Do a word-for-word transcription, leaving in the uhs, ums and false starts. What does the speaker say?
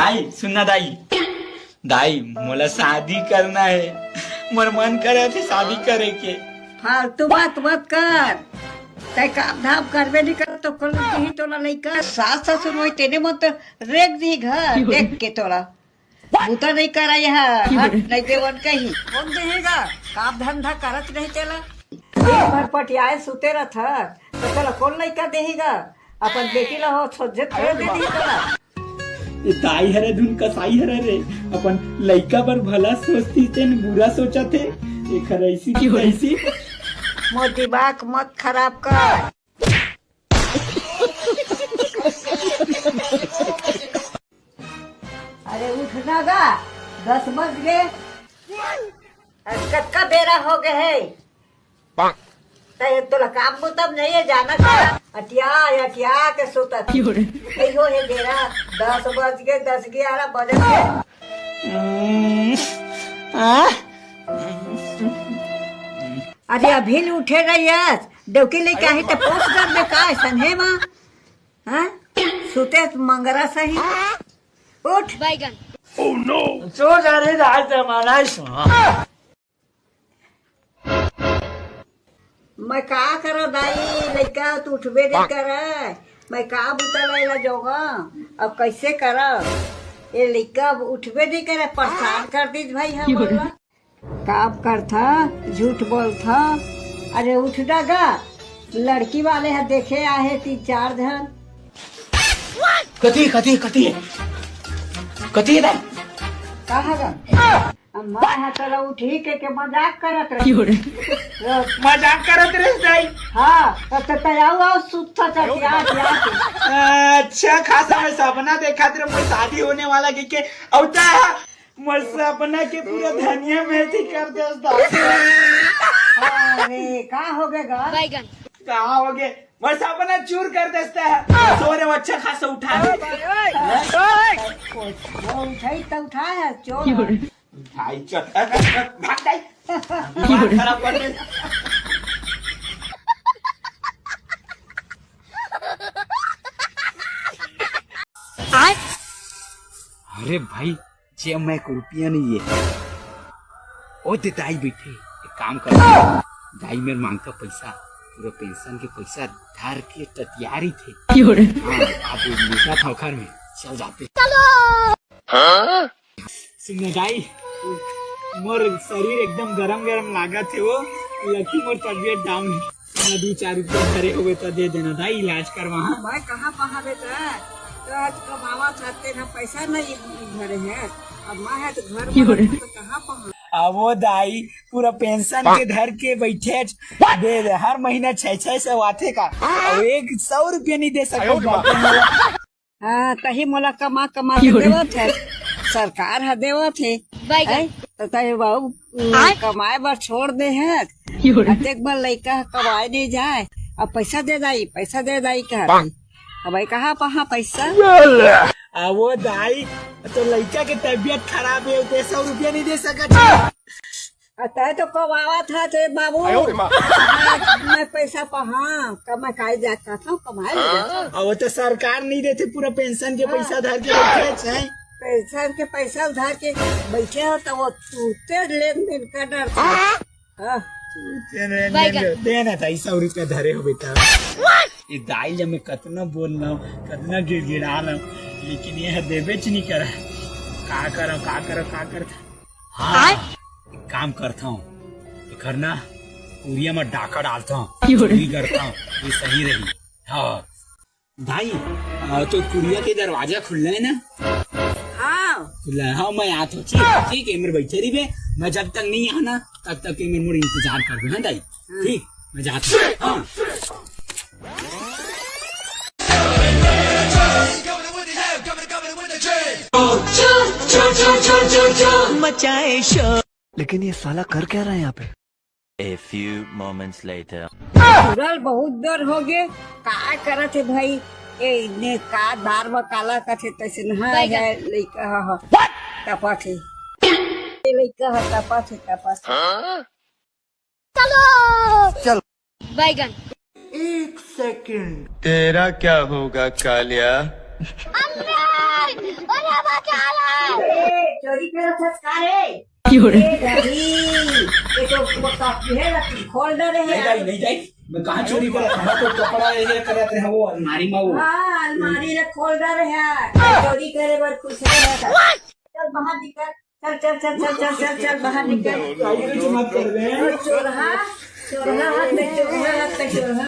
दाई, सुनना दाई, दाई, मोला शादी करना हे, मोर मन करत हे शादी करे के। फालतू बात मत कर, तै काम धाम करबे नहीं कर तो कौन दिही तोला लइका? सास ससुर होई तेने मन तो रेख दिही घर देख के तोला। बूता नहीं करा यहाँ, हट नहीं देवन कहीं। कौन देही गा? काम धंधा करत नहीं तेला। दिन भर पटियाए सुते रहत, तो तोला कौन लइका देही गा? अपन बेटी ला हो सोझे छोड़ दे नहीं तोला। ये दाई हरे धुन कसाई हरे रे, अपन लइका बर भला सोचती तेन बुरा सोचत हे। एखर ऐसी की ऐसी। मोर दिमाग मत खराब कर। अरे उठ ना गा, दस बज गए। अरे कतका बेरा हो गए है? तै तोला काम बुतम नहीं है, जाना का? अटिया, अटिया के सुतत। क्यों रे? नहीं हो हे बेरा, दस बज गए, दस ग्यारह बज गए। अरे अभी ले उठे रहियस, डौकी ले काहे त पोस कर दे का ऐसन है माँ? हाँ? सुते मंगरा सही। उठ। बैगन। सो जा रे, आज जमाना है सुना। मैं का करो दाई, लइका तो उठबे नहीं करे। मैं का बुता लाइला जोगा, अब कैसे करो? ये लइका अब उठबे नहीं करे, परेशान कर दीज भाई हम बोला। काम करथा, झूठ बोलथा। अरे उठ ना गा, लड़की वाले ह देखे आहे तीन चार झन। कथी, कथी, कथी? कथी हे दाई? कहा गा? अम्मा ह तोला उठी के, के मजाक करत रही। क्यों रे? मजाक करत रहे दाई? हाँ, तो, तो, तो आओ, आओ, सुत्था चटिया, चटिया के। अच्छा, खासा मैं सपना देखा तेरे, मोर शादी होने वाला के, के अवता मोर सपना के पूरा धनिया मेथी कर देस दाई। अरे, का हो गए गा? बैगन। का हो गए? मोर सपना चूर कर देस दाई। सो रे, अच्छा खासा उठा दे। वो उठाई तो उठा है, चोर है। उठाई चल, भाग जाई। दिमाग खराब कर दे। अरे भाई, जेब में एक रुपया नहीं है। ओ दे दाई बैठे, एक काम कर, दाई मेर मांगता पैसा, पूरा पेंशन के पैसा धर के तैयारी थे। क्यों रे? हाँ, अब लूटा था घर में, चल जाते। सुन ना दाई, मोर शरीर एकदम गरम गरम लागत हे वो, लकी मोर तबियत डाउन है। मैं दो चार रुपया धरे हुए तो दे देना दाई, इलाज करवा। हाँ। मैं कहाँ पहा बेटा, तो आज कमावा था, तेरा पैसा नहीं घरे है, अब मैं है तो घर में तो कहाँ पहा। अब वो दाई पूरा पेंशन के धर के बैठे दे दे, हर महीना छह छह सौ आथे का, अब एक सौ रुपया नहीं दे सकत बाटे मोला। हाँ, तही मोला कमा कमा के देवत है, सरकार ह देवत है। बैगन। हैं? तो तही बाबू, आय? कमाए बर छोड़ दे है। अतेक बर लइका ह कमाए नहीं जाए, अब पैसा दे दाई, पैसा दे दाई कहत है। अब भाई कहाँ पहा पैसा? आ वो दाई, तो लइका के तबियत खराब है, ते सौ रुपया नहीं दे सकत है। आ, तै तो कब आवत है ते बाबू? आयो रे माँ। हाँ, मैं पैसा पहा, कब मैं काहे जात कहत हूँ, कमाए ले जात हूँ। अब वो तो सरकार नहीं देते, पूरा पेंशन के पैसा धर के बैठे हैं। पेंशन के पैसा धर के बैठे हो तो वो तुरते लेन देन कर डरता। हाँ। तुरते लेन देन कर, देना था, सौ रुपया धरे हो बेटा। ये दाई जब मैं कतना बोल रहा हूँ, कतना गिड़गिड़ा रहा हूँ, लेकिन ये देबे च नहीं करा। का करो, का करो, का करता? हाँ, एक काम करता हूँ, एकर ना कुरिया में डाका डालता हूँ, चोरी करता हूँ, ये सही रही। हाँ। दाई, आ, तो कुरिया के दरवाजा खुल्ला है ना? हाँ। खुल्ला है, हाँ, मैं आता हूँ, ठीक, ठीक है, मेरे बैठे रहिबे, मैं जब तक नहीं आना, तब तक के मेरे मोर इंतजार कर दो, हाँ दाई? हाँ। ठीक, मैं जाता हूँ, हाँ। मचाए शोर। लेकिन ये साला कर क्या रहा है यहाँ पे? A few moments later. तुरल बहुत देर हो गए, का करत है भाई? ए ने का दार में काला कथे तैसे नहा है लइका ह, ह। तपत है। ए लइका ह तपत है, तपत है। चलो। चल। बैगन। एक सेकंड। तेरा क्या होगा कालिया? ए, चोरी करत हस का रे? क्यों रे? ए, दादी, ये तो वो कापी है ना, खोल डरे है। नहीं जाई, नहीं जाई। मैं कहाँ चोरी करत? हमारा तो कपड़ा ये करत रहे, वो अलमारी में वो। हाँ, अलमारी ला खोल डरे है। चोरी करे बर खुश है। चल बाहर निकल। चल, चल, चल, बाहर निकल। चोरहा, चोरहा, हाथ में चोरहा, हाथ में चोरहा।